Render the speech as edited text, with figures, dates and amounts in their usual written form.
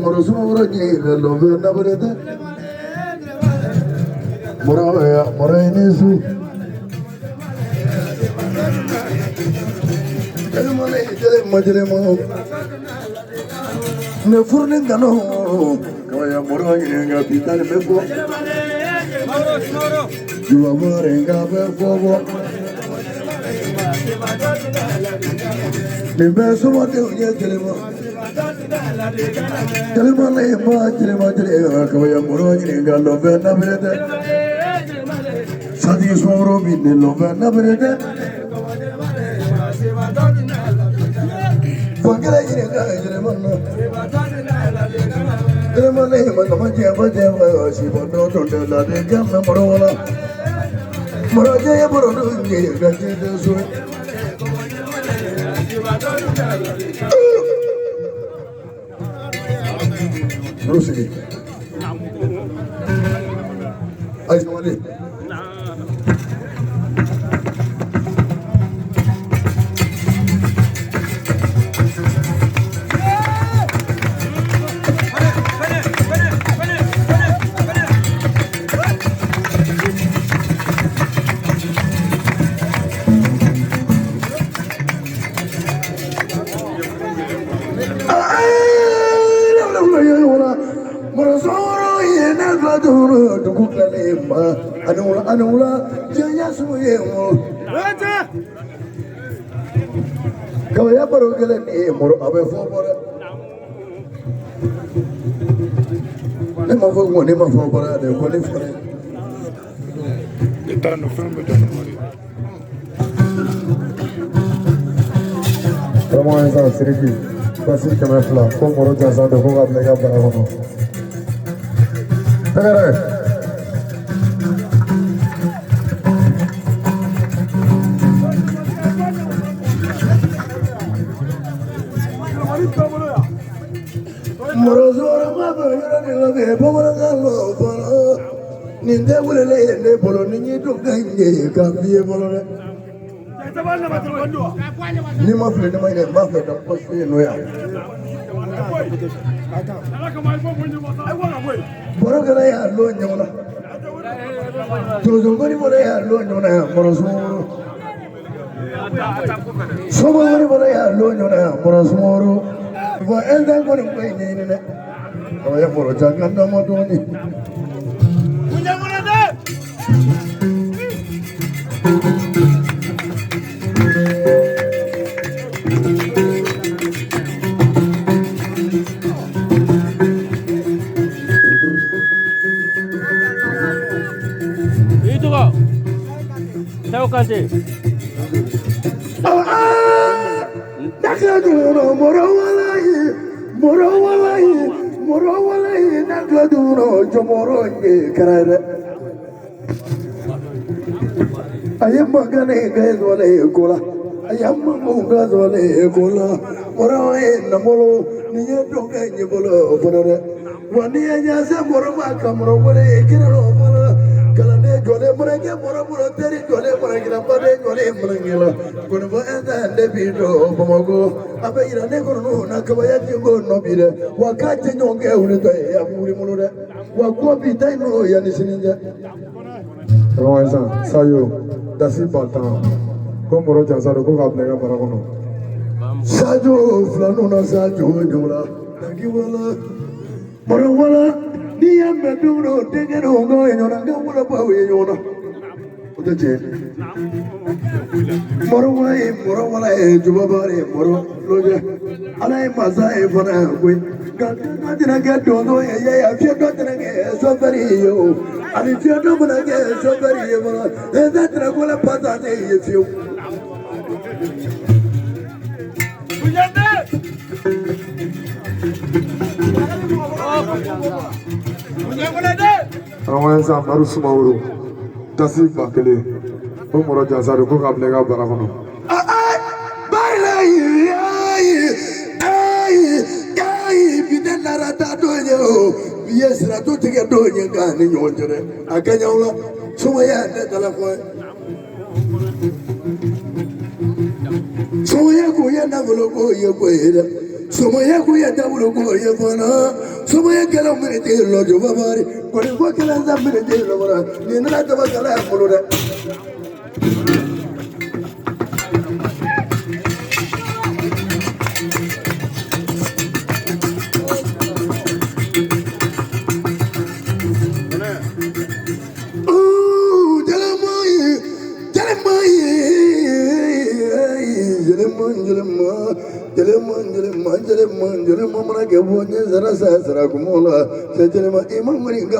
Moro Sumaworo ɲɛ lɔfɛ nabere tɛ Moro moro i ni su Jɛlɛma ne furu ni kanu kaya moro ɲininka bi tan bɛ bɔ juba moro bɛ fɔ bɔ nin bɛɛ somadenw ye jɛlɛma jɛlɛma ne ma jɛlɛma jɛlɛma kaya moro ɲininka lɔfɛ nabere tɛ Sadi Sumaworo min ne lɔfɛ nabere tɛ Fakɛlɛ ɲininka jɛlɛma na jɛlɛma ne ma kama jɛma jɛma si bɔ dɔ tun tɛ la de kɛmɛ moro wala moro jɛ moro dun ye ka jɛ so Moro sigi ayi sabali Kaya baro kelen ni moro a bɛ fɔ bɔ dɛ ne ma fɔ ko ne ma fɔ bɔra dɛ ko ne fɔra Ne taara nɔ fɛn bɛ jɔ Karamɔgɔ Ayisa Siriki basi 200 ko Moro gansan don ko k'a bila i ka bara kɔnɔ. Tɛgɛrɛ. Moro sɔrɔ ma bɛ yɔrɔ min la bɛ bamanankan lɔ fɔlɔ nin tɛ welelen ye ne bolo ni n dun ka ɲɛ ka f'i ye bolo dɛ n'i ma fili ne ma ɲinɛ n b'a fɛ ka pɔsi ye n'o yan baro kɛra y'a lɔ ɲɔgɔn na tozongoni fana y'a lɔ ɲɔgɔn na yan Moro Sumaworo Sumaworo fana y'a lɔ ɲɔgɔn na yan Moro Sumaworo fɔ ɛnzan kɔni ko in ɲɛɲini dɛ o ye moro caman dama dɔɔni I tɔgɔ Sayo Kante. Nakaduro moro walayi moro walayi moro walayi nakaduro jomoro ye kɛra dɛ a ye mankan ne ka zɔlɛ ko la a ye mankan ka zɔlɛ ko la moro ye namolo ni ye dɔn kɛ ɲɛ bolo o fana dɛ wa ni ye ɲɛse moro ma ka moro wele kiri o fana kalanden jɔlen mana kɛ moro bolo teri jɔlen mana kɛ baden jɔlen mana kɛ la kɔnɔfɔ ɛnza ne bi don Bamakɔ a bɛ yira ne kɔnɔ na kabaya ti ko nɔ bi dɛ wa k'a tɛ ɲɔgɔn kɛ wuli tɔ ye a bɛ wuli bolo dɛ wa ko bi ta in n'o yanni sini cɛ. Karamɔgɔ Ayisa Sayo dasi 10,000 ko Moro gansan don ko k'a bila i ka bara kɔnɔ. Sajo filaninw na Sajo jɔra danki wala moro wala n'i y'a mɛn don dɔ denkɛ dɔw ka ye ɲɔgɔn na n ka wolobaw ye ɲɔgɔn na o tɛ tiɲɛ moro wala ye moro wala ye jubaba ye moro lojɛ ala ye masa ye fana koyi nka dɔ tɛna kɛ donso ye ye a fiyɛ dɔ tɛna kɛ sofɛri ye o ani fiyɛ dɔ fana kɛ sofɛri ye fana e tɛ tɛna ko la pasa ne ye fiyewu. Karamɔgɔ Ayisa Madu Sumaworo dasi 1000 ko Moro gansan don ko k'a bila i ka bara kɔnɔ. Ayi bi ne nana taa don ye o bi ye siratu tigɛ don ye k'a ni ɲɔgɔn cɛ dɛ a ka ɲɛ o la sumaya ne dala fɔ ye sumaya ko ye nafolo ko ye ko ye dɛ sumaya ko ye dabolo ko ye fana Sumaya kɛlɛ minɛ tɛ lɔjɔ babari kɔni ko kɛlɛ sa minɛ tɛ lɔbara nin nana daba kala y'a bolo dɛ. Jɛlɛma mana kɛ bɔ ɲɛ sara sa sara kumo la cɛ jɛlɛma i ma ŋɔni ka.